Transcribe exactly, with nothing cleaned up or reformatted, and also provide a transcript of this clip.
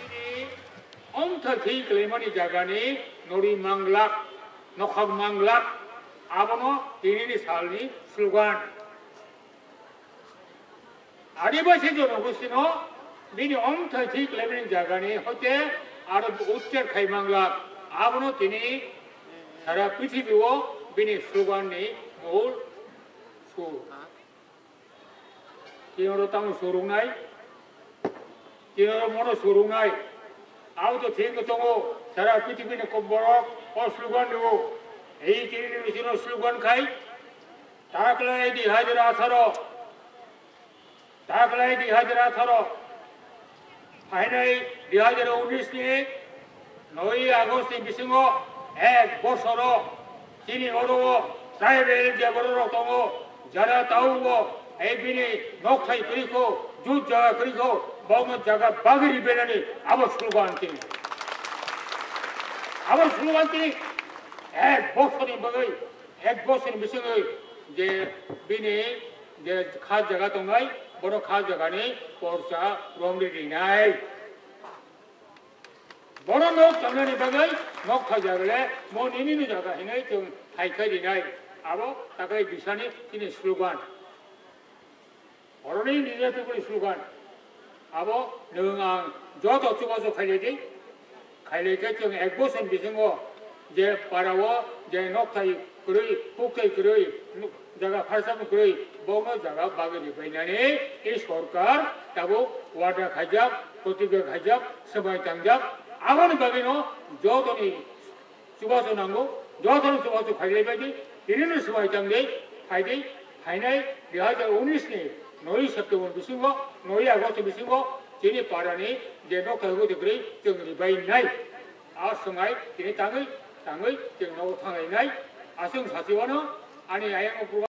Bini omthai thwi kwlaimani jagani norwi manglak, nokhak manglak, abono tinini salni slogan. Adibasi jonogostino bini omthai thwi kwlaimani jagani hoite aro uchchar khai manglak, abono tini sara prithibi o bini slogan ni mol sur. Tini oro tamo sur wngnai, tini oro mono sur wngnai, abo to thik tongo, sara prithibi ni kok borok o slogan rwo, ei tini ni bisingo slogan khai, taklai di hajar atharo. Taklai dui hajar atharo phainai dui hajar unis ni noi August ni bisingo ek bosoro chini oro o tribal je borok rok tongo, jara taubo ei bini nokthai kwrwi kho, jut jaga kwrwi kho, bono jaga bagwi ribainani abo slogan tini. Abo slogan tini ek bosorni bagwi, ek bosorni bisingwi je bini je kha jaga tongnai, bono kha jagani porsa romri rinai. Bono nok tongnani bagwi nok kha jagale mo nini ni jaga hinwi chwng hai khai rinai. Abo taklai bisani chini slogan. Boroni nini tubuni slogan. Abo nwng ang joto chubachu khailai di. Khailai khe chwng ek bosorni bisingo je para o je nokthai kwrwi, hukthai kwrwi, jaga pharsa kwrwi, bono jaga bagwi ribainani, e sorkar tabuk wada khaijak, protigya khaijak, swbai tangjak, aboni bagwino jotoni chubachu nango, jotono chubachu khailai baidi, tinino swbai tangdi, phaidi, phainai dui hajar unis ni noi September bisingo, noi August bisingo, chini parani je nok thai hukthai kwrwi chwng ribainai. A swngwi tini tangwi tangwi chwng nogo thanglainai. Aswk sasiwano ani ayang